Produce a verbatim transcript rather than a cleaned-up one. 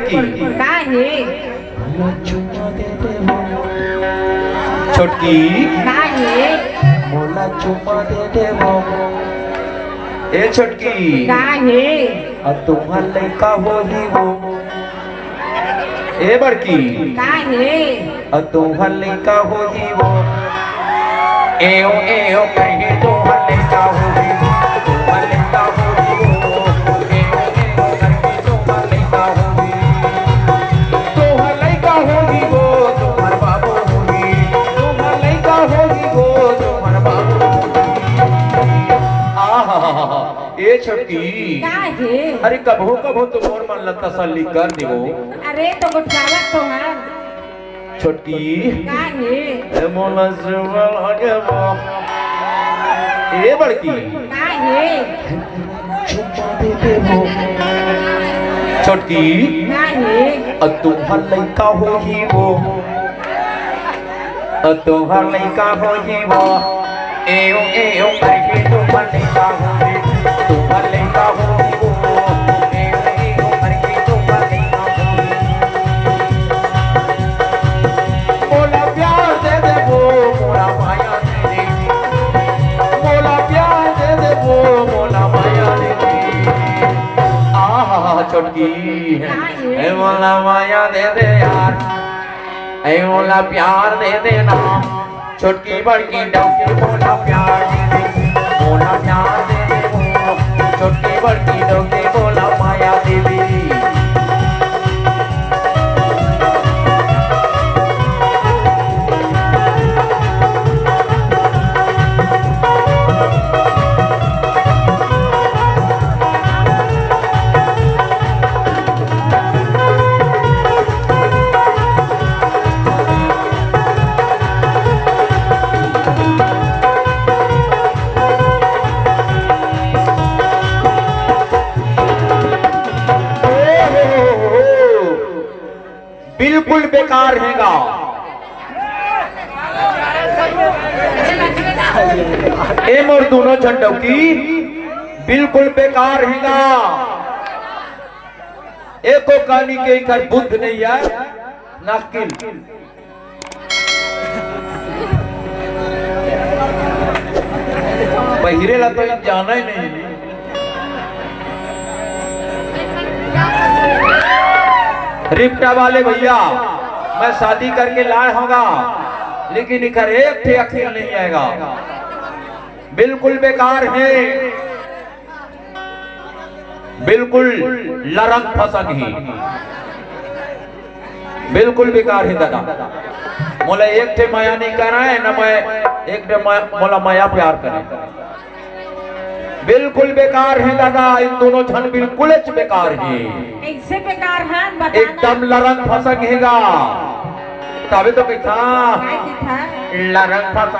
का हे? छोटकी। का हे? मोला चुम्मा दे दे वो। ए छोटकी। का हे? अउ तुंहर लइका होही वो। ए बड़की। का हे? अउ तुंहर लइका होही वो। एव एव करके तुंहर लइका होही। तुंहर लइका होही वो। एव एव करके तुंहर लइका होही। तुंहर लइका होही वो, तुंहर बाबू होही। तुंहर लइका होही वो, तुंहर बाबू होही। आहा, ए छोटकी। का हे? अरे कभो कभो तो मोर मन ला तसल्ली कर देवो। अरे तो गोठियावत तो हन। छोटकी। का हे? ए मोला जुगल आगे बा। ए बड़की। का हे? चुम्मा दे दे वो। छोटकी। का हे? अउ तुंहर लइका होही वो। अउ तुंहर लइका होही वो। एव एव करके तुंहर लइका होही। तुंहर लइका होही वो। एव एव करके तुंहर लइका होही। मोला प्यार दे दे वो, मोला माया दे दे। मोला प्यार दे दे वो, मोला माया दे दे। आहा, छोटकी। ए मोला माया दे दे यार। ए मोला प्यार दे दे ना। छोटकी बड़की डौकी मोला प्यार दे दे। मोला प्यार दे दे वो। छोटकी बड़की डौकी मोला माया दे दे। बिल्कुल बेकार हे गा। ए मोर दूनों झन डौकी बिल्कुल बेकार हे गा। एको कानी के इकर बुद्ध नइ आय, नाकिल। बहिरे ला तो जाना ही नहीं। रिप्टा वाले भैया, मैं शादी करके लाए होगा, लेकिन इकर एक ठे अखिल नहीं आएगा। बिल्कुल बेकार हे। बिल्कुल लरंग फसंग ही, बिल्कुल बेकार हे दादा। मोला एक ठे मया नइ करे, न मैं एक ठे मया, मोला मया प्यार करे। बिल्कुल बेकार हे दादा, इन दूनों झन बिल्कुल बेकार हे। कइसे बेकार हे, बता ना। एकदम लरंग फसंग हे गा। तभे तो कहिथंव, काय कहिथंव? लरंग फसंग।